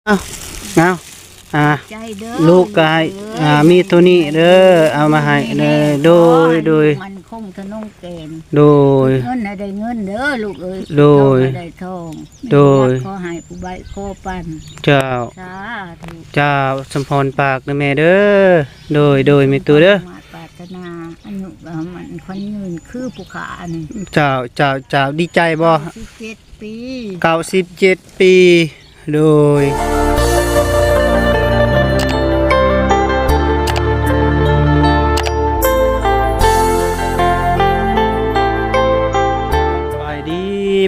ເອົາ ເອົາ ອ່າ ໃຈເດີ ລູກກໍໃຫ້ ເອີ ອ່າ ມີເທົ່ານີ້ເດີ ເອົາມາໃຫ້ເດີ ໂດຍ ໂດຍ ໃຫ້ລູກມັນຄົງທະນົງແກ່ນ ໂດຍ ເງິນໃຫ້ໄດ້ເງິນເດີລູກເອີຍ ໂດຍ ທອງໃຫ້ໄດ້ທອງ ໂດຍ ມີຜູ້ຮັກຂໍໃຫ້ ຜູ້ໃບ້ຂໍປັນ ເຈົ້າ ສາທຸ ເຈົ້າ ສຳພອນປາກເດີແມ່ເດີ ໂດຍ ໂດຍ ແມ່ຕູ້ເດີ ສມປາດຖະໜາ ອາຍຸກໍໝັ້ນຂວັນຍືນຄືຜູ້ຂ້ານີ້ ເຈົ້າ ເຈົ້າ ເຈົ້າ ດີໃຈບໍ່? ເກົ້າສິບເຈັດປີ ເກົ້າສິບເຈັດປີ ໂດຍ ສະບາຍດີ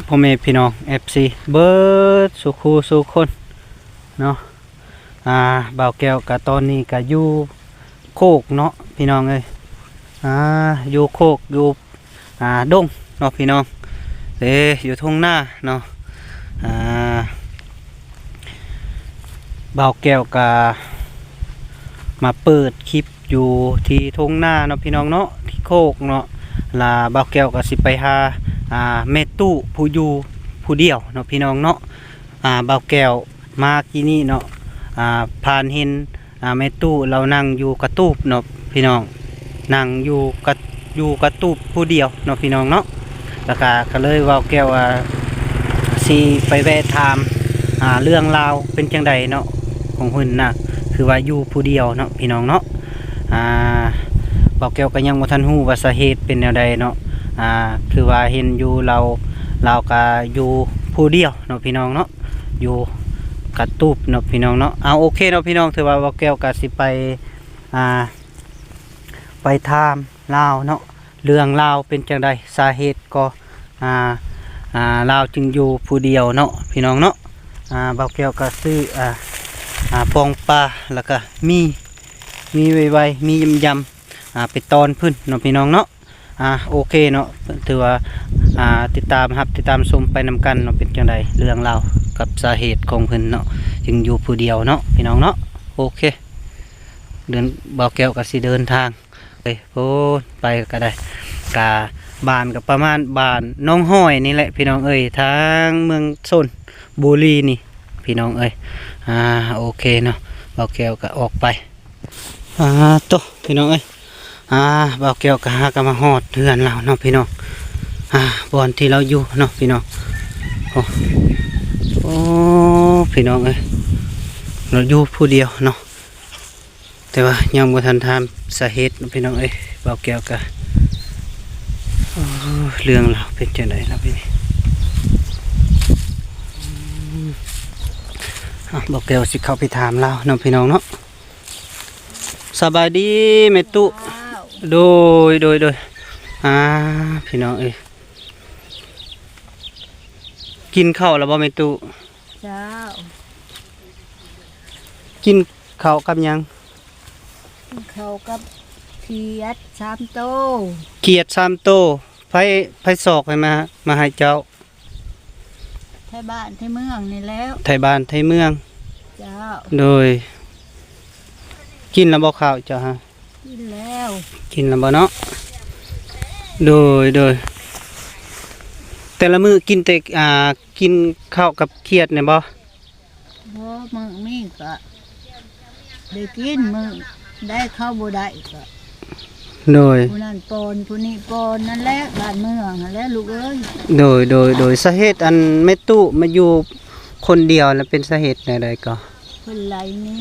ພໍ່ແມ່ພີ່ນ້ອງ ເອັຟຊີ ເບິດສູ່ຄູ່ສູ່ຄົນເນາະ ອ່າ ບ່າວແກ້ວກະຕອນນີ້ກະຢູ່ ໂຄກເນາະພີ່ນ້ອງເອີຍ ອ່າ ຢູ່ໂຄກ ຢູ່ ອ່າ ດົງເນາະພີ່ນ້ອງເດ້ ຢູ່ທົ່ງນາເນາະ ອ່າ ບ່າວແກ້ວກະມາເປີດຄລິບຢູ່ທີ່ທົ່ງນາເນາະພີ່ນ້ອງເນາະ ທີ່ໂຄກເນາະ ລະບ່າວແກ້ວກະຊິໄປຫາ ອ່າ ແມ່ຕູ້ຜູ້ຢູ່ຜູ້ດຽວເນາະພີ່ນ້ອງເນາະ ອ່າ ບ່າວແກ້ວມາກີ້ນີ້ເນາະ ອ່າ ຜ່ານເຫັນ ອ່າ ແມ່ຕູ້ລາວນັ່ງຢູ່ກະຕູບເນາະພີ່ນ້ອງ ນັ່ງຢູ່ກະ ຢູ່ກະຕູບຜູ້ດຽວເນາະພີ່ນ້ອງເນາະ ລະກະ ກະເລີຍເວົ້າແກ້ວວ່າ ຊິໄປແວະຖາມ ອ່າ ເລື່ອງລາວເປັນຈັ່ງໃດເນາະ ຂອງເພິ່ນນະ ຄືວ່າຢູ່ຜູ້ດຽວເນາະພີ່ນ້ອງເນາະ ອ່າ ບ່າວແກ້ວກະຍັງບໍ່ທັນຮູ້ວ່າສາເຫດເປັນແນວໃດເນາະ ອ່າ ຄືວ່າເຫັນຢູ່ລາວ ລາວກະຢູ່ຜູ້ດຽວເນາະພີ່ນ້ອງເນາະ ຢູ່ກະຕູບເນາະພີ່ນ້ອງເນາະ ເອົາ ໂອເຄເນາະພີ່ນ້ອງ ຖືວ່າບ່າວແກ້ວກະຊິໄປ ອ່າ ໄປຖາມລາວເນາະ ເລື່ອງລາວເປັນຈັ່ງໃດ ສາເຫດກໍ ອ່າ ອ່າ ລາວຈຶ່ງຢູ່ຜູ້ດຽວເນາະພີ່ນ້ອງເນາະ ອ່າ ບ່າວແກ້ວກໍຊື້ ອ່າ ອ່າ ປອງປາ ແລ້ວກໍມີ ມີໄວໆ ມີຢຳໆ ອ່າ ໄປຕ້ອນເພິ່ນເນາະພີ່ນ້ອງເນາະ ອ່າ ໂອເຄເນາະ ຖືວ່າ ອ່າ ຕິດຕາມຮັບ ຕິດຕາມຊົມໄປນຳກັນເນາະ ເປັນຈັ່ງໃດເລື່ອງລາວກັບສາເຫດຂອງເພິ່ນເນາະ ຈຶ່ງຢູ່ຜູ້ດຽວເນາະພີ່ນ້ອງເນາະ ໂອເຄ ເດີນ ບ່າວແກ້ວກໍຊິເດີນທາງ ເອີຍ ໂອ້ ໄປກໍໄດ້ ກະບ້ານກໍປະມານບ້ານໜອງຫ້ອຍນີ້ແຫຼະພີ່ນ້ອງເອີຍ ທາງເມືອງຊົນບູລີນີ້ພີ່ນ້ອງເອີຍ ອ່າ ໂອເຄເນາະ ບ່າວແກ້ວກໍອອກໄປ ອ່າ ໂຕ ພີ່ນ້ອງເອີຍ ອ່າ ບ່າວແກ້ວກໍຫາກໍມາຮອດເຮືອນລາວເນາະພີ່ນ້ອງ ອ່າ ບ່ອນທີ່ລາວຢູ່ເນາະພີ່ນ້ອງ ໂອ້ ໂອ້ ພີ່ນ້ອງເອີຍ ລາວຢູ່ຜູ້ດຽວເນາະ ແຕ່ວ່າຍັງບໍ່ທັນຖາມສາເຫດເນາະພີ່ນ້ອງເອີຍ ບ່າວແກ້ວກະ ໂອ້ ເລື່ອງລາວເປັນຈັ່ງໃດເນາະພີ່ ອ່າ ບ່າວແກ້ວຊິເຂົ້າໄປຖາມລາວເນາະພີ່ນ້ອງເນາະ ສະບາຍດີແມ່ຕູ້ ເຈົ້າ ໂດຍ ໂດຍ ໂດຍ ອ່າ ພີ່ນ້ອງເອີຍ ກິນເຂົ້າແລ້ວບໍ່ແມ່ຕູ້? ເຈົ້າ ກິນເຂົ້າກັບຫຍັງ? ກິນເຂົ້າກັບຂຽດສາມໂຕ ຂຽດສາມໂຕ ໃຜ ໃຜຊອກໃຫ້ມາ ມາໃຫ້ເຈົ້າ? ໄທບ້ານໄທເມືອງນີ້ແຫຼ້ວ ໄທບ້ານໄທເມືອງ ເຈົ້າ ໂດຍ ກິນແລ້ວບໍ່ເຂົ້າເຈົ້າຫະ? ກິນແລ້ວ ກິນແລ້ວບໍ່ເນາະ ໂດຍ ໂດຍ ແຕ່ລະມື້ກິນແຕ່ ອ່າ ກິນເຂົ້າກັບຂຽດນີ້ບໍ່? ບໍ່ ມື້ມີກະໄດ້ກິນ ມື້ໃດເຂົາບໍ່ໄດ້ກະ ໂດຍ ຜູ້ນັ້ນປ້ອນ ຜູ້ນີ້ປ້ອນ ນັ້ນແຫຼະ ບ້ານເມືອງຫັ້ນແຫຼະລູກເອີຍ ໂດຍ ໂດຍ ໂດຍ ສາເຫດອັນແມ່ຕູ້ມາຢູ່ຄົນດຽວລະເປັນສາເຫດແນວໃດກໍ? ເພິ່ນໄລ່ໜີ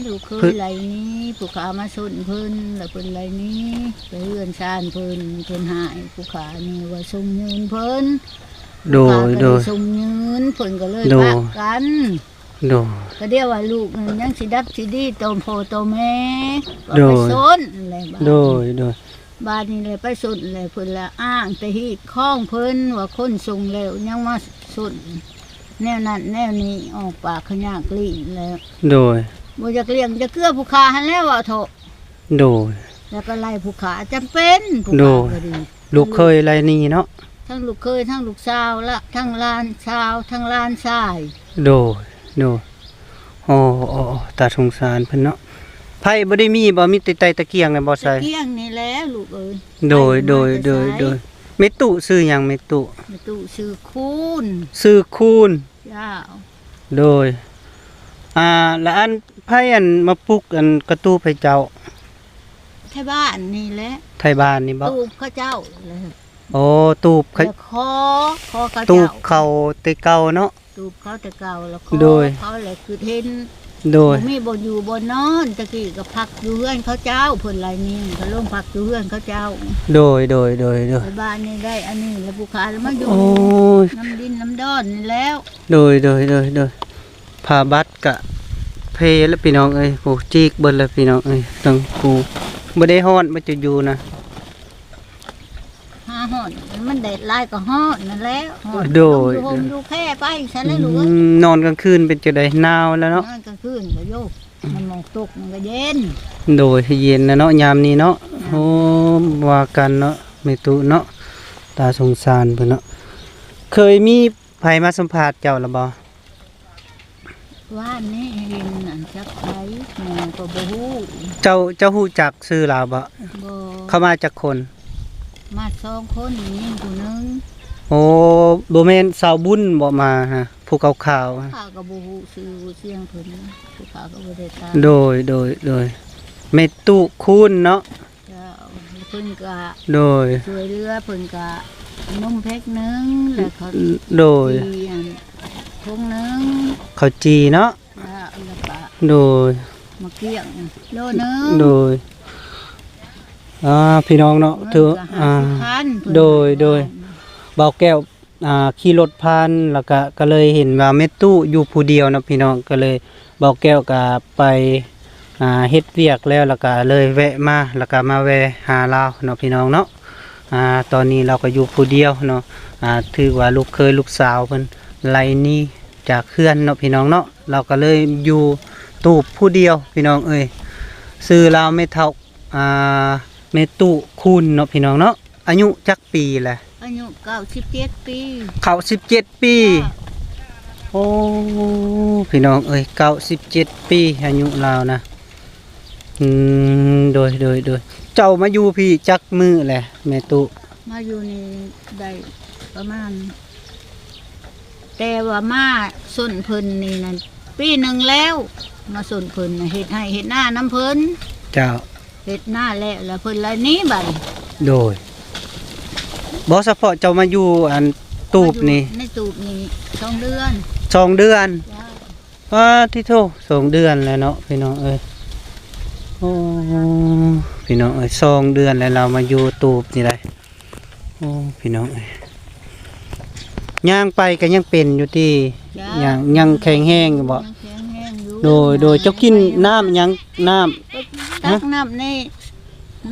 ລູກເຂີຍໄລ່ໜີ ຜູ້ຂ້າມາຊົນເພິ່ນ ລະເພິ່ນໄລ່ໜີໄປເຮືອນຊານເພິ່ນ ເພິ່ນຫາຍ ຜູ້ຂ້ານີ້ວ່າສົ່ງເງິນເພິ່ນ ໂດຍ ຜູ້ຂ້າກໍໄດ້ ໂດຍ ສົ່ງເງິນ ເພິ່ນກໍເລີຍ ໂດຍ ປະກັນ ໂດຍ ກໍດຽວວ່າລູກນັ້ນຍັງຊິດັບຊິດີຕໍ່ພໍ່ຕໍ່ແມ່ ກໍໄປ ໂດຍ ຊົນແຫຼະ ໂດຍ ໂດຍ ບາດນີ້ແຫຼະໄປຊົນແຫຼະ ເພິ່ນລະອ້າງແຕ່ຮີດຄອງເພິ່ນວ່າຄົນສົ່ງແລ້ວຍັງມາຊົນ ແນວນັ້ນແນວນີ້ ອອກປາກຂະຍາກລີ້ແລ້ວ ໂດຍ ບໍ່ຢາກລ້ຽງຈັກເທື່ອຜູ້ຂ້າຫັ້ນແຫຼະ ເວົ້າເຖາະ ໂດຍ ແລ້ວກໍໄລ່ຜູ້ຂ້າ ຈຳເປັນຜູ້ ໂດ ຂ້າກໍດີ ລູກເຂີຍໄລ່ໜີເນາະ ທັງລູກເຂີຍ ທັງລູກສາວລະ ທັງຫຼານສາວ ທັງຫຼານຊາຍ ໂດຍ ໂດຍ ໂອ້ ໂອ້ ໂອ້ ຕາສົງສານເພິ່ນເນາະ ໄຟບໍ່ໄດ້ມີບໍ່? ມີແຕ່ໄຕ້ຕະກຽງນະບໍ່ໃສ່? ຕະກຽງນີ້ແຫຼະລູກເອີຍ ໂດຍ ໄຟ ໂດຍ ມາແຕ່ໃສ? ໂດຍ ໂດຍ ແມ່ຕູ້ຊື່ຫຍັງແມ່ຕູ້? ແມ່ຕູ້ຊື່ຄູນ ຊື່ຄູນ ເຈົ້າ ໂດຍ ອ່າ ລະອັນໃຜອັນມາປຸກອັນກະຕູບໃຫ້ເຈົ້າ? ໄທບ້ານນີ້ແຫຼະ ໄທບ້ານນີ້ບໍ? ຕູບເຂົາເຈົ້າແຫຼະ. ໂອ້ ຕູບເຂົາ ແລ້ວຂໍ ຂໍເຂົາ ຕູບເຂົາແຕ່ເກົ່າເນາະ. ຕູບເຂົາແຕ່ເກົ່າ ແລ້ວຂໍ ໂດຍ ເຂົາແຫຼະ ຄືເຫັນ ໂດຍ ບໍ່ມີບ່ອນຢູ່ບ່ອນນອນ. ຕະກີ້ກໍພັກຢູ່ເຮືອນເຂົາເຈົ້າ ເພິ່ນໄລ່ໜີ ກໍລົງພັກຢູ່ເຮືອນເຂົາເຈົ້າ. ໂດຍ ໂດຍ ໂດຍ ໂດຍ ໄປບ້ານນີ້ໄດ້ອັນນີ້ ແລ້ວຜູ້ຂ້າລະມາຢູ່ ໂອ້ຍ ນຳດິນນຳດອນນີ້ແລ້ວ. ໂດຍ ໂດຍ ໂດຍ ໂດຍ ຜ້າບັດກະເພແລ້ວພີ່ນ້ອງເອີຍ ໂອ້ ຈີກເບິດແລ້ວພີ່ນ້ອງເອີຍ. ທັງຜູ້ບໍ່ໄດ້ຮ້ອນບໍ່ຈະຢູ່ນະ ຫາຮ້ອນ ມັນແດດຫຼາຍກໍຮ້ອນນັ້ນແຫຼະ. ໂດຍ ຢູ່ຮົ່ມຢູ່ແຄໄປຊັ້ນແຫຼະລູກເອີຍ. ອືມ ນອນກາງຄືນເປັນຈັ່ງໃດ? ໜາວແລ້ວເນາະ. ນອນກາງຄືນກໍໂຍ ມັນໝອກຕົກມັນກໍເຢັນ. ໂດຍ ເຢັນແລ້ວເນາະ ຍາມນີ້ເນາະ. ໂອ້ ວ່າກັນເນາະ ແມ່ຕູ້ເນາະ ຕາສົງສານເພິ່ນເນາະ. ເຄີຍມີໃຜມາສຳພາດເຈົ້າລະບໍ່? ວານນີ້ເຫັນອັນຈັກໃຜ ແມ່ກໍບໍ່ຮູ້. ເຈົ້າ ເຈົ້າຮູ້ຈັກຊື່ລາວບໍ່? ບໍ່. ເຂົາມາຈັກຄົນ? ມາສອງຄົນ ຍິງຜູ້ໜຶ່ງ. ໂອ້ ບໍ່ແມ່ນສາວບຸນບໍ່ມານະ ຜູ້ຂາວໆ? ຂ້າກໍບໍ່ຮູ້ຊື່ຮູ້ສຽງເພິ່ນ ຂ້າກໍບໍ່ໄດ້ຕາມ. ໂດຍ ໂດຍ ໂດຍ ແມ່ຕູ້ຄູນເນາະ. ເຈົ້າ ເພິ່ນກະ ໂດຍ ຊ່ວຍເຫຼືອ ເພິ່ນກະນົມແພັກໜຶ່ງ ແລ້ວເຂົາ ໂດຍ ຈີ່ອັນຖົງໜຶ່ງ ເຂົາຈີ່ເນາະ. ເຈົ້າ ແລ້ວກະ ໂດຍ ໝາກກ້ຽງໂລໜຶ່ງ. ໂດຍ ອ່າ ພີ່ນ້ອງເນາະ ເງິນ ຖື ກະຫ້າສິບພັນ ອ່າ ເພິ່ນ ໂດຍ ໃຫ້ ໂດຍ ມາ ບ່າວແກ້ວ ອ່າ ຂີ່ລົດຜ່ານ ແລ້ວກະ ກະເລີຍເຫັນວ່າແມ່ຕູ້ຢູ່ຜູ້ດຽວເນາະພີ່ນ້ອງ ກະເລີຍ ບ່າວແກ້ວກະໄປ ອ່າ ເຮັດວຽກແລ້ວ ແລ້ວກະເລີຍແວະມາ ແລ້ວກະມາແວ່ຫາລາວເນາະພີ່ນ້ອງເນາະ. ອ່າ ຕອນນີ້ລາວກະຢູ່ຜູ້ດຽວເນາະ ອ່າ ຖືວ່າລູກເຂີຍລູກສາວເພິ່ນໄລ່ໜີຈາກເຮືອນເນາະພີ່ນ້ອງເນາະ ລາວກະເລີຍຢູ່ຕູບຜູ້ດຽວພີ່ນ້ອງເອີຍ. ຊື່ລາວແມ່ເຖົ້າ ອ່າ ແມ່ຕູ້ຄູນເນາະພີ່ນ້ອງເນາະ. ອາຍຸຈັກປີແຫຼະ? ອາຍຸເກົ້າສິບເຈັດປີ. ເກົ້າສິບເຈັດປີ. ເຈົ້າ ໂອ້ ພີ່ນ້ອງເອີຍ ເກົ້າສິບເຈັດປີອາຍຸລາວນະ. ອືມ ໂດຍ ໂດຍ ໂດຍ ເຈົ້າມາຢູ່ພີ້ຈັກມື້ແຫຼະແມ່ຕູ້? ມາຢູ່ນີ້ໄດ້ປະມານ ແຕ່ວ່າມາຊົນເພິ່ນນີ້ນັ້ນປີໜຶ່ງແລ້ວ ມາຊົນເພິ່ນນະ ເຮັດໄຮ່ເຮັດນານຳເພິ່ນ. ເຈົ້າ ເຮັດນາແລ້ວ ແລ້ວເພິ່ນລະໜີບາດນີ້. ໂດຍ ບໍ່ສະເພາະເຈົ້າມາຢູ່ອັນຕູບນີ້ ມາຢູ່ໃນຕູບນີ້ສອງເດືອນ. ສອງເດືອນ. ເຈົ້າ ປາດທິໂທ ສອງເດືອນແລ້ວເນາະພີ່ນ້ອງເອີຍ. ໂອ້ ພີ່ນ້ອງເອີຍ ສອງເດືອນແລ້ວລາວມາຢູ່ຕູບນີ້ໄດ໋. ໂອ້ ພີ່ນ້ອງເອີຍ ຍ່າງໄປກໍຍັງເປັນຢູ່ຕິ? ເຈົ້າ ຍັງ ຍັງແຂງແຮງຢູ່ບໍ່? ຍັງແຂງແຮງຢູ່. ໂດຍ ໂດຍ ນ້ຳ ເຈົ້າກິນນ້ຳຫຍັງ? ນ້ຳ ຕັກ ຮະ? ນ້ຳໃນ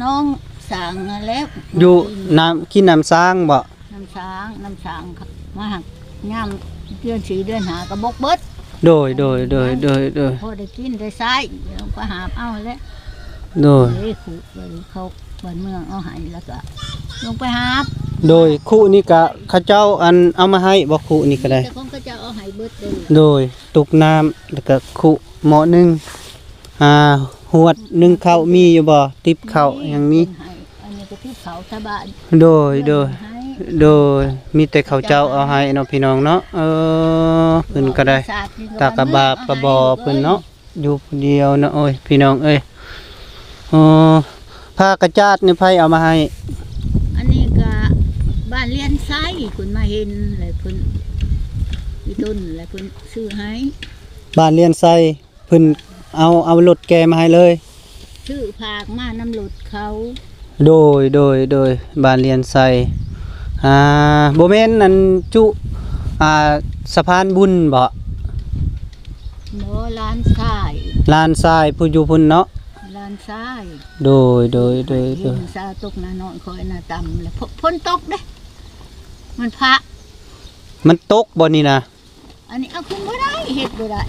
ໜອງຊ້າງນັ້ນແຫຼະ ຢູ່ ນ້ຳ ກິນນ້ຳຊ້າງບໍ່? ນ້ຳຊ້າງ ນ້ຳຊ້າງ ມາຫາກຍາມເດືອນສີ່ເດືອນຫ້າກໍບົກເບິດ. ໂດຍ ໂດຍ ໂດຍ ໂດຍ ໂດຍ ພໍໄດ້ກິນໄດ້ໃຊ້ ລົງໄປຫາບເອົາແຫຼະ. ໂດຍ ເອີຍ ຄຸ ເຂົາບ້ານເມືອງເອົາໃຫ້ ແລ້ວກໍລົງໄປຫາບ. ໂດຍ ຄຸນີ້ກະເຂົາເຈົ້າອັນເອົາມາໃຫ້ບໍ່? ຄຸນີ້ກໍໄດ້ ແຕ່ຂອງເຂົາເຈົ້າເອົາໃຫ້ເບິດເລີຍ. ໂດຍ ຕຸກນ້ຳ ແລ້ວກໍຄຸໝໍ້ໜຶ່ງ ອ່າ ຫວດໜຶ່ງເຂົ້າມີຢູ່ບໍ່? ຕິບເຂົ້າຫຍັງມີ? ອັນນີ້ກໍຕິບເຂົ້າຊາວບ້ານ. ໂດຍ ໂດຍ ເພິ່ນໃຫ້ ໂດຍ ມີແຕ່ເຂົາເຈົ້າເອົາໃຫ້ເນາະ ພີ່ນ້ອງເນາະ. ເອີ ເພິ່ນກໍໄດ້ ຕາກະບາບກະບໍ່ເພິ່ນເນາະ ຢູ່ຜູ້ດຽວເນາະ. ໂອ້ຍ ພີ່ນ້ອງເອີຍ ອໍ ຜ້າກະຈາດນີ້ໃຜເອົາມາໃຫ້? ອັນນີ້ກະບ້ານລຽນໄຊ ເພິ່ນມາເຫັນ ແລ້ວເພິ່ນ ອີ່ຕົນ ແລ້ວເພິ່ນຊື້ໃຫ້. ບ້ານລຽນໄຊ ເພິ່ນເອົາ ເອົາລົດແກ່ມາໃຫ້ເລີຍ? ຊື້ຝາກມານຳລົດເຂົາ. ໂດຍ ໂດຍ ໂດຍ ບ້ານລຽນໄຊ. ອ່າ ບໍ່ແມ່ນອັນຈຸ ອ່າ ສະພານບຸນບໍ? ບໍ່ ຫຼານຊາຍ. ຫຼານຊາຍ ຜູ້ຢູ່ພຸ້ນເນາະ? ຫຼານຊາຍ. ໂດຍ ໂດຍ ໂດຍ ໂດຍ ສາຕົກໜ້ານ້ອຍຂ້ອຍນະຕ່ຳ ແລ້ວ ຝົນຕົກເດ້ ມັນພະ. ມັນຕົກບໍ່ນີ້ນະ? ອັນນີ້ເອົາຂຶ້ນບໍ່ໄດ້ ເຮັດບໍ່ໄດ້.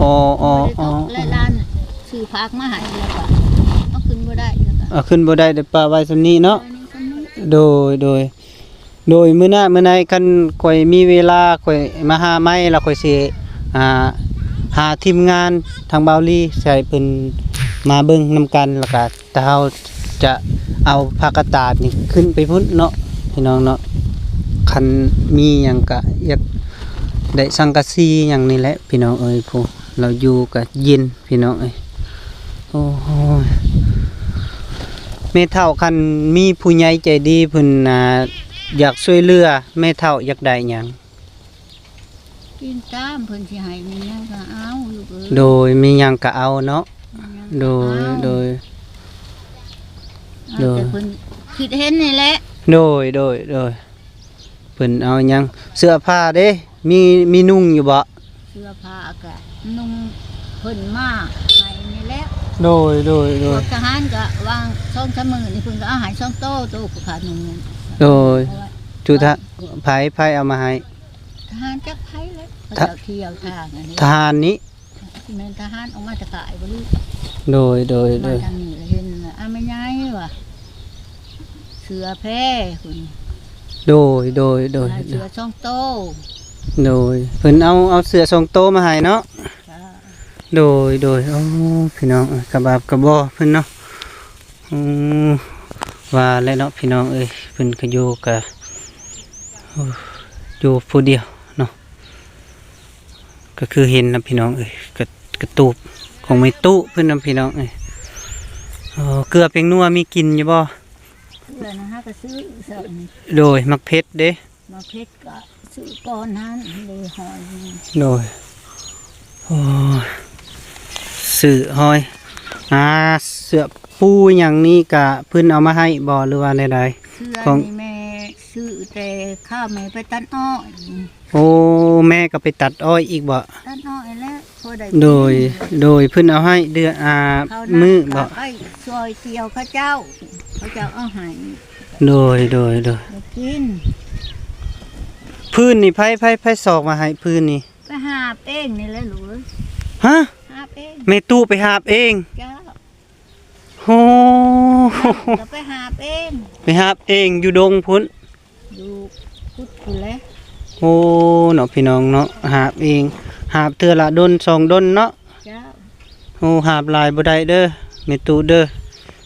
ອໍ ອໍ ອໍ ແລະຫຼານຊື້ຝາກມາໃຫ້ ແລ້ວກໍເອົາຂຶ້ນບໍ່ໄດ້ ແລ້ວກໍເອົາຂຶ້ນບໍ່ໄດ້ ໄດ້ປະໄວ້ສ່ຳນີ້ເນາະ. ປະໄວ້ສ່ຳນີ້. ໂດຍ ໂດຍ ໂດຍ ມື້ໜ້າມື້ໃນຄັນຂ້ອຍມີເວລາ ຂ້ອຍມາຫາໃໝ່ ແລ້ວຂ້ອຍຊິ ອ່າ ຫາທີມງານທາງບ່າວລີ ຊິໃຫ້ເພິ່ນມາເບິ່ງນຳກັນ ແລ້ວກໍ ແຕ່ເຮົາຈະເອົາຜ້າກະຈາດນີ້ຂຶ້ນໄປພຸ້ນເນາະ ພີ່ນ້ອງເນາະ. ຄັນມີຫຍັງກະຢາກໄດ້ສັງກະສີຫຍັງນີ້ແຫຼະ ພີ່ນ້ອງເອີຍ ຜູ້ ລາວຢູ່ກະເຢັນພີ່ນ້ອງເອີຍ. ໂອ້ຍ ແມ່ເຖົ້າ ຄັນມີຜູ້ໃຫຍ່ໃຈດີເພິ່ນ ອ່າ ຢາກຊ່ວຍເຫຼືອ ແມ່ເຖົ້າຢາກໄດ້ຫຍັງ? ກິນຕາມເພິ່ນຊິໃຫ້ ມີຫຍັງກໍເອົາລູກເອີຍ. ໂດຍ ມີຫຍັງກໍເອົາເນາະ. ມີຫຍັງກໍເອົາ. ໂດຍ ໂດຍ ເອົາແຕ່ເພິ່ນຄິດເຫັນນີ້ແຫຼະ. ໂດຍ ໂດຍ ໂດຍ ເພິ່ນເອົາຫຍັງ? ເສື້ອຜ້າເດ້ ມີ ມີນຸ່ງຢູ່ບໍ່? ເສື້ອຜ້າກໍນຸ່ງເພິ່ນມາໃຫ້ນີ້ແຫຼະ. ໂດຍ ໂດຍ ໂດຍ ພວກທະຫານກໍວາງສອງສາມມື້ນີ້ ເພິ່ນກໍເອົາໃຫ້ສອງໂຕ ໂຕຜູ້ຂ້ານຸ່ງ. ໂດຍ ເອົາໄວ້ ຈຸທະ ໃຜ ໃຜເອົາມາໃຫ້? ທະຫານຈັກໃຜແຫຼະ ເຂົາເຈົ້າທ່ຽວທາງອັນນີ້ ທະຫານນີ້. ຊິແມ່ນທະຫານອອກມາແຕ່ກາຍບໍ່ຫຼື? ໂດຍ ໂດຍ ໂດຍ ມາທາງນີ້ລະເຫັນ ອາ ແມ່ໃຫຍ່ວ່າ ເສື້ອແພພຸ້ນ. ໂດຍ ໂດຍ ໂດຍ ເສື້ອສອງໂຕ. ໂດຍ ເພິ່ນເອົາ ເອົາເສື້ອສອງໂຕມາໃຫ້ເນາະ. ໂດຍ ໂດຍ ໂອ້ ພີ່ນ້ອງເອີຍ ກະບາບກະບໍ່ເພິ່ນເນາະ. ອືມ ວ່າແຫຼະເນາະ ພີ່ນ້ອງເອີຍ ເພິ່ນກະຢູ່ກະ ໂອ້ ຢູ່ຜູ້ດຽວເນາະ. ກໍຄືເຫັນນະພີ່ນ້ອງເອີຍ ກະ ກະຕູບຂອງແມ່ຕູ້ເພິ່ນນະພີ່ນ້ອງເອີຍ. ເອີ ເກືອແປ້ງນົວມີກິນຢູ່ບໍ່? ເກືອນະ ຫາກໍຊື້. ໂດຍ ໝາກເຜັດເດ້? ໝາກເຜັດກໍຊື້ກ່ອນຫັ້ນເດ້ ຮ້ອຍໜຶ່ງ. ໂດຍ ໂອ້ຍ ຊື້ຮ້ອຍ ອ່າ ເສື້ອປູຫຍັງນີ້ກະເພິ່ນເອົາມາໃຫ້ບໍ່ ຫຼືວ່າແນວໃດ? ເສື້ອ ຂອງ ນີ້ແມ່ຊື້ແຕ່ຂ້າວແມ່ໄປຕັດອ້ອຍ. ໂອ້ ແມ່ກໍໄປຕັດອ້ອຍອີກບໍ່? ຕັດອ້ອຍແລ້ວ ພໍໄດ້ກິນ. ໂດຍ ໂດຍ ເພິ່ນເອົາໃຫ້ເດືອນ ອ່າ ມື້ບໍ່? ເຂົານຳກໍໄປຊ່ວຍກ່ຽວເຂົາເຈົ້າ ເຂົາເຈົ້າເອົາໃຫ້. ໂດຍ ໂດຍ ໂດຍ ໄດ້ກິນ. ຟືນນີ້ໃຜ ໃຜ ໃຜຊອກມາໃຫ້ຟືນນີ້? ໄປຫາບເອງນີ້ແຫຼະລູກເອີຍ. ຮະ? ຫາບເອງ. ແມ່ຕູ້ໄປຫາບເອງ? ເຈົ້າ. ໂອ້ ກໍໄປຫາບເອງ. ໄປຫາບເອງຢູ່ດົງພຸ້ນ? ຢູ່ພຸ້ນພຸ້ນແຫຼະ. ໂອ້ ເນາະ ພີ່ນ້ອງເນາະ ຫາບເອງ ຫາບເທື່ອລະດົນສອງດົນເນາະ. ເຈົ້າ. ໂອ້ ຫາບຫຼາຍບໍ່ໄດ້ເດີ ແມ່ຕູ້ເດີ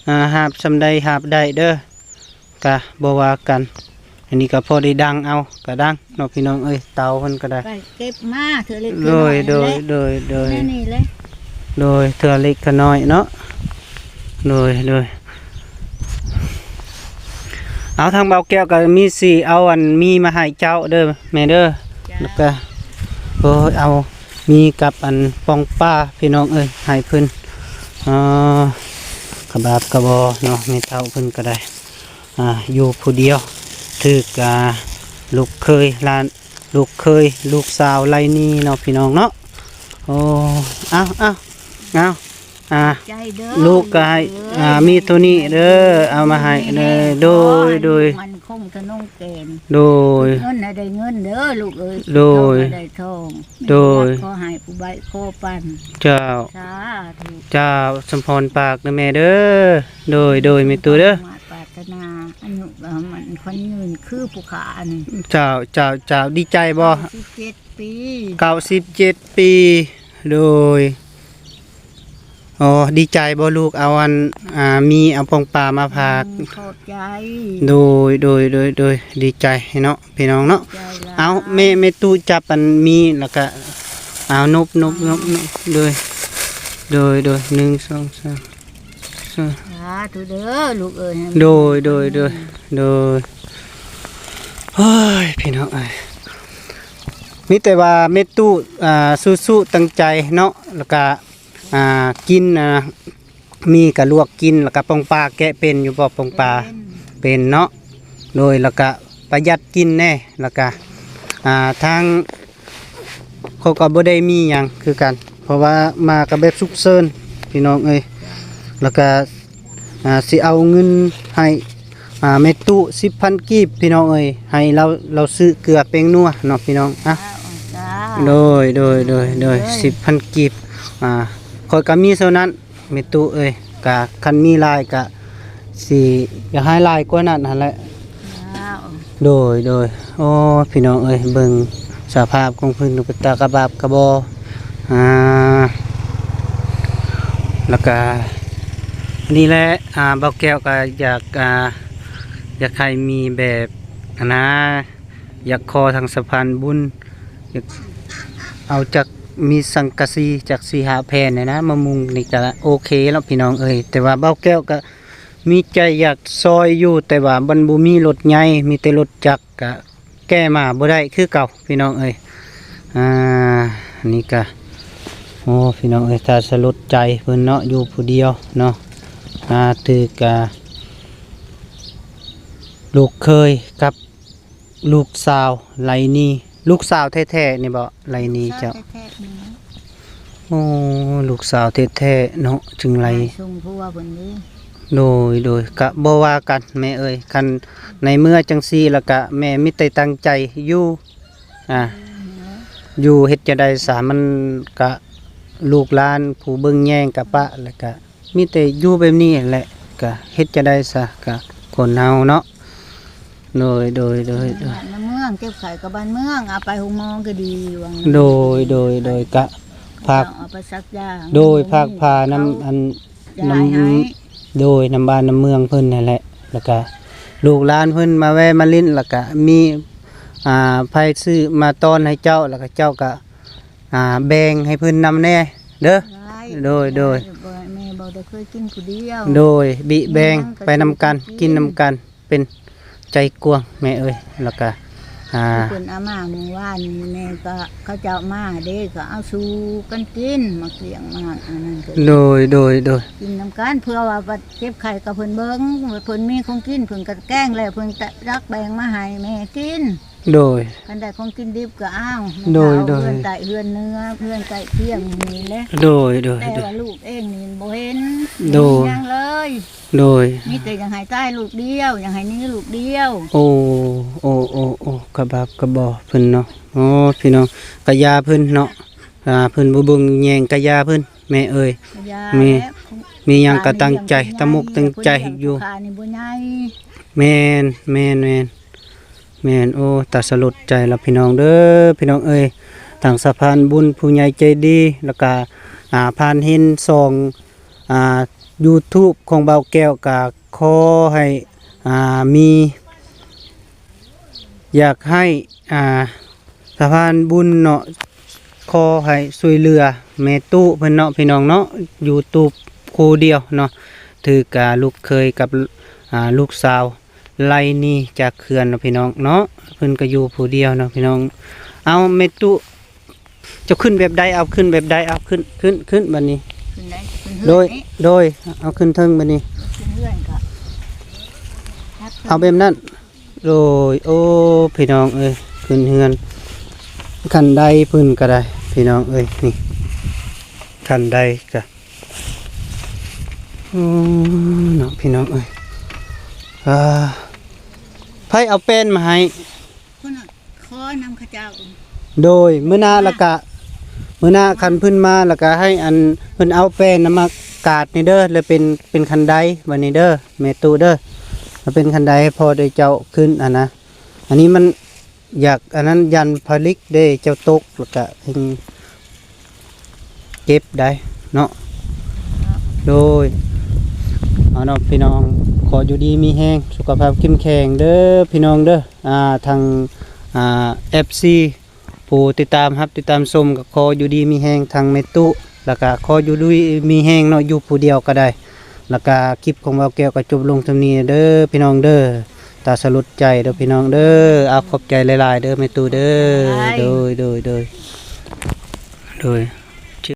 ອ່າ ຫາບສ່ຳໃດຫາບໄດ້ເດີ ກະບໍ່ວ່າກັນ. ອັນນີ້ກໍພໍໄດ້ດັງເອົາ ກະດັງເນາະ ພີ່ນ້ອງເອີຍ ເຕົາເພິ່ນກໍໄດ້ ໄປເກັບມາເທື່ອເລັກເທື່ອນ້ອຍ. ໂດຍ ໂດຍ ໂດຍ ແນວນີ້ແຫຼະ. ໂດຍ ເທື່ອເລັກເທື່ອນ້ອຍເນາະ. ໂດຍ ໂດຍ ເອົາ ທາງບ່າວແກ້ວກໍມີຊິເອົາອັນໝີ່ມາໃຫ້ເຈົ້າເດີແມ່ເດີ. ເຈົ້າ. ແລ້ວກໍ ໂອ້ຍ ເອົາໝີ່ກັບອັນປ່ອງປາ ພີ່ນ້ອງເອີຍ ໃຫ້ເພິ່ນ. ອໍ ກະບາບກະບໍ່ເນາະ ແມ່ເຖົ້າເພິ່ນກໍໄດ້ ອ່າ ຢູ່ຜູ້ດຽວ ຖືກ ອ່າ ລູກເຂີຍຫຼານ ລູກເຂີຍ ລູກສາວໄລ່ໜີເນາະ ພີ່ນ້ອງເນາະ. ໂອ້ ເອົາ ເອົາ ເອົາ ອ່າ ໃຈເດີ ລູກກໍໃຫ້ ເອີຍ ອ່າ ມີເທົ່ານີ້ເດີ ເອົາມາໃຫ້ເດີ. ໂດຍ ໂດຍ ມັນຄົງທະນົງແກ່ນ. ໂດຍ ເງິນໃຫ້ໄດ້ເງິນເດີລູກເອີຍ. ໂດຍ ໄດ້ທອງ ໂດຍ ມີແຕ່ຂໍໃຫ້ຜູ້ໃບ້ຂໍປັນ. ເຈົ້າ ສາທຸ. ເຈົ້າ ສຳພອນປາກເດີແມ່ເດີ. ໂດຍ ໂດຍ ແມ່ຕູ້ເດີ ປາດຖະໜາອາຍຸໝັ້ນຂວັນຍືນຄືຜູ້ຂ້າອັນ. ເຈົ້າ ເຈົ້າ ເຈົ້າ ດີໃຈບໍ່? ເກົ້າສິບເຈັດປີ ເກົ້າສິບເຈັດປີ. ໂດຍ ອໍ ດີໃຈບໍ່ລູກ ເອົາອັນ ອ່າ ມີ ເອົາປ່ອງປາມາຝາກ? ອືມ ຂອບໃຈ. ໂດຍ ໂດຍ ໂດຍ ໂດຍ ດີໃຈເນາະ ພີ່ນ້ອງເນາະ. ຂອບໃຈຫຼາຍ. ເອົາ ແມ່ ແມ່ຕູ້ຈັບອັນມີ ແລ້ວກະ ເອົາ ນົບ ນົບ ນົບ ນົບ. ໂດຍ ໂດຍ ໂດຍ ໜຶ່ງ ສອງ ສາມ ສາທຸເດີລູກເອີຍ. ໂດຍ ໂດຍ ໂດຍ ໂດຍ. ໂອ້ຍ ພີ່ນ້ອງເອີຍ ມີແຕ່ວ່າແມ່ຕູ້ ອ່າ ສູ້ໆ ຕັ້ງໃຈເນາະ ແລ້ວກະ ອ່າ ກິນ ອ່າ ມີກະລວກກິນ ແລ້ວກະປ່ອງປາແກະເປັນຢູ່ບໍ່? ປ່ອງປາ ເປັນ ເປັນເນາະ. ໂດຍ ແລ້ວກະປະຢັດກິນແດ່ ແລ້ວກະ ອ່າ ທາງ ເຂົາກໍບໍ່ໄດ້ມີຫຍັງຄືກັນ ເພາະວ່າມາກໍແບບສຸກເສີນ ພີ່ນ້ອງເອີຍ. ແລ້ວກໍ ອ່າ ຊິເອົາເງິນໃຫ້ ອ່າ ແມ່ຕູ້ສິບພັນກີບ ພີ່ນ້ອງເອີຍ ໃຫ້ລາວ ລາວຊື້ເກືອແປ້ງນົວເນາະ ພີ່ນ້ອງ. ອ່ະ ຈ້າ ໂດຍ ໂດຍ ໂດຍ ໂດຍ ສິບພັນກີບ. ອ່າ ຂ້ອຍກໍມີສ່ຳນັ້ນ ແມ່ຕູ້ເອີຍ ກະຄັນມີຫຼາຍກະຊິຢາກໃຫ້ຫຼາຍກວ່ານັ້ນຫັ້ນແຫຼະ. ເຈົ້າ ໂດຍ ໂດຍ. ໂອ້ ພີ່ນ້ອງເອີຍ ເບິ່ງສະພາບຂອງເພິ່ນ ເປັນຕາກະບາບກະບໍ່. ອ່າ ແລ້ວກະນີ້ແຫຼະ ອ່າ ບ່າວແກ້ວກະຢາກ ອ່າ ຢາກໃຫ້ມີແບບ ອັນນາ ຢາກຂໍທາງສະພານບຸນ ຢາກເອົາຈັກ ມີສັງກະສີຈັກສີ່ຫ້າແຜ່ນນີ້ນະ ມາມຸງນີ້ກະໂອເຄແລ້ວພີ່ນ້ອງເອີຍ. ແຕ່ວ່າບ່າວແກ້ວກະມີໃຈຢາກຊ່ອຍຢູ່ ແຕ່ວ່າມັນບໍ່ມີລົດໃຫຍ່ ມີແຕ່ລົດຈັກ ກະແກ່ມາບໍ່ໄດ້ຄືເກົ່າພີ່ນ້ອງເອີຍ. ອ່າ ນີ້ກະ ໂອ້ ພີ່ນ້ອງເອີຍ ຕາສະຫຼົດໃຈເພິ່ນເນາະ ຢູ່ຜູ້ດຽວເນາະ. ອ່າ ຖືກ ອ່າ ລູກເຂີຍກັບລູກສາວໄຫຼໜີ ລູກສາວແທ້ໆນີ້ບໍ ໄຫຼໜີເຈົ້າ? ໂອ້ ລູກສາວແທ້ໆເນາະ ຈຶ່ງໄຫຼ ໄຫຼສົ່ງຜົວເພິ່ນເດ້. ໂດຍ ໂດຍ ກະບໍ່ວ່າກັນແມ່ເອີຍ ຄັນໃນເມື່ອຈັ່ງຊີ້ລະກະແມ່ມີແຕ່ຕັ້ງໃຈຢູ່ ອ່າ ຢູ່ເຮັດຈັ່ງໃດສາ ມັນກະລູກຫຼານຜູ້ເບິ່ງແຍງກະປະ ລະກະມີແຕ່ຢູ່ແບບນີ້ແຫຼະ ກະເຮັດຈັ່ງໃດສາ ກະຄົນເຮົາເນາະ. ໂດຍ ໂດຍ ໂດຍ ໂດຍ ບ້ານນຳເມືອງ ເຈັບໄຂ້ກັບບ້ານເມືອງ ເອົາໄປໂຮງໝໍກໍດີວ່າ ໂດຍ ໂດຍ ໂດຍ ກະພາກ ເອົາໄປສັກຢາ ໂດຍ ພາກພານຳອັນ ນຳ ໂດຍ ນຳບ້ານນຳເມືອງເພິ່ນນັ້ນແຫຼະ ລະກະລູກຫຼານເພິ່ນມາແວ່ມາຫຼິ້ນ ລະກະມີ ອ່າ ໃຜຊື້ມາຕ້ອນໃຫ້ເຈົ້າ ລະກະເຈົ້າກະ ອ່າ ແບ່ງໃຫ້ເພິ່ນນຳແດ່ເດີ. ໂດຍ ໂດຍ ແມ່ບໍ່ໄດ້ເຄີຍກິນຜູ້ດຽວ ໂດຍ ບິແບ່ງໄປນຳກັນ ກິນນຳກັນ ເປັນໃຈກວ້າງແມ່ເອີຍ. ລະກະ ອ່າ ເພິ່ນເອົາມາມື້ວານນີ້ ແມ່ກໍເຂົາເຈົ້າມາເດ້ ກໍເອົາສູ່ກັນກິນ ໝາກກ້ຽງ ໝາກອັນນັ້ນກໍ ໂດຍ ໂດຍ ໂດຍ ກິນນຳກັນ ເພື່ອວ່າບັດເຈັບໄຂ້ກໍເພິ່ນເບິ່ງ ເພິ່ນມີຂອງກິນ ເພິ່ນກໍແກງແລ້ວ ເພິ່ນຈະຕັກແບ່ງມາໃຫ້ແມ່ກິນ. ໂດຍ ຄັນໄດ້ຂອງກິນດິບກໍເອົາ ໂດຍ ໂດຍ ເຮືອນໃຕ້ເຮືອນເໜືອ ເຮືອນໃກ້ຄຽງນີ້ແຫຼະ ໂດຍ ໂດຍ ແຕ່ວ່າລູກເອງນີ້ບໍ່ເຫັນ ໂດຍ ຫຍັງເລີຍ ໂດຍ ມີແຕ່ຢາກໃຫ້ຕາຍລູກດຽວ ຢາກໃຫ້ໜີລູກດຽວ. ໂອ້ ໂອ້ ໂອ້ ໂອ້ ກະບາບກະບໍ່ເພິ່ນເນາະ. ໂອ້ ພີ່ນ້ອງ ກະຢາເພິ່ນເນາະ ອ່າ ເພິ່ນບໍ່ເບິ່ງແຍງກະຢາເພິ່ນແມ່ເອີຍ ກະຢາ ມີ ແລ້ວ ມີຫຍັງກະຕັ້ງໃຈ ຕາມມຸກຕັ້ງໃຈຢູ່ ຂ້ານີ້ບໍ່ໃຫຍ່ ແມ່ນ ແມ່ນ ແມ່ນ ແມ່ນ. ໂອ້ ຕາສະຫຼົດໃຈລະພີ່ນ້ອງເດີ ພີ່ນ້ອງເອີຍ. ທາງສະພານບຸນຜູ້ໃຫຍ່ໃຈດີ ລະກະ ອ່າ ຜ່ານເຫັນຊ່ອງ ອ່າ YouTube ຂອງບ່າວແກ້ວ ກະຂໍໃຫ້ ອ່າ ມີ ຢາກໃຫ້ ອ່າ ສະພານບຸນເນາະ ຂໍໃຫ້ຊ່ວຍເຫຼືອແມ່ຕູ້ເພິ່ນເນາະ ພີ່ນ້ອງເນາະ. YouTube ຄູ່ດຽວເນາະ ຖືກ ອ່າ ລູກເຂີຍກັບ ອ່າ ລູກສາວ ໄລ່ໜີຈາກເຮືອນເນາະພີ່ນ້ອງເນາະ ເພິ່ນກໍຢູ່ຜູ້ດຽວເນາະພີ່ນ້ອງ. ເອົາແມ່ຕູ້ ເຈົ້າຂຶ້ນແບບໃດ ເອົາຂຶ້ນແບບໃດ ເອົາຂຶ້ນ ຂຶ້ນ ຂຶ້ນບາດນີ້ ຂຶ້ນໄດ້ ຂຶ້ນເຮືອນ ໂດຍ ນີ້ ໂດຍ ເອົາຂຶ້ນເທິງບາດນີ້ ຂຶ້ນເຮືອນກໍ ເອົາແບບນັ້ນ ໂດຍ ໂອ້ ພີ່ນ້ອງເອີຍ ຂຶ້ນເຮືອນ ຂັ້ນໄດເພິ່ນກໍໄດ້ ພີ່ນ້ອງເອີຍ ນີ້ ຂັ້ນໄດກໍ ໂອ້ ເນາະ ພີ່ນ້ອງເອີຍ ອ່າ ໃຜເອົາແປ້ນມາໃຫ້? ພຸ້ນນະ ຂໍນຳເຂົາເຈົ້າ ໂດຍ ມື້ໜ້າລະກະ ມື້ໜ້າຄັນເພິ່ນມາລະກະໃຫ້ອັນ ເພິ່ນເອົາແປ້ນນຳມາກາດນີ້ເດີ ແລ້ວເປັນ ເປັນຄັນໄດບາດນີ້ເດີ ແມ່ຕູ້ເດີ ເອົາເປັນຄັນໄດໃຫ້ພໍ່ໄດ້ເຈົ້າຂຶ້ນຫັ້ນນະ. ອັນນີ້ມັນ ຢາກອັນນັ້ນ ຢ້ານຜະລິກເດ້ ເຈົ້າຕົກ ລະກະເຮັງເຈັບໄດ໋ເນາະ. ໂດຍ ເອົາເນາະພີ່ນ້ອງ ຂໍຢູ່ດີມີແຮງ ສຸຂະພາບເຂັ້ມແຂງເດີພີ່ນ້ອງເດີ. ອ່າ ທາງ ອ່າ ເອັຟຊີ ຜູ້ຕິດຕາມຮັບຕິດຕາມຊົມ ກໍຂໍຢູ່ດີມີແຮງທາງແມ່ຕູ້ ລະກະຂໍຢູ່ດີມີແຮງເນາະ ຢູ່ຜູ້ດຽວກໍໄດ້ ລະກະຄລິບຂອງບ່າວແກ້ວກໍຈົບລົງສ່ຳນີ້ເດີພີ່ນ້ອງເດີ. ຕາສະຫຼົດໃຈເດີພີ່ນ້ອງເດີ. ເອົາ ຂອບໃຈຫຼາຍໆເດີແມ່ຕູ້ເດີ. ໂດຍ ໂດຍ ໂດຍ ໂດຍ.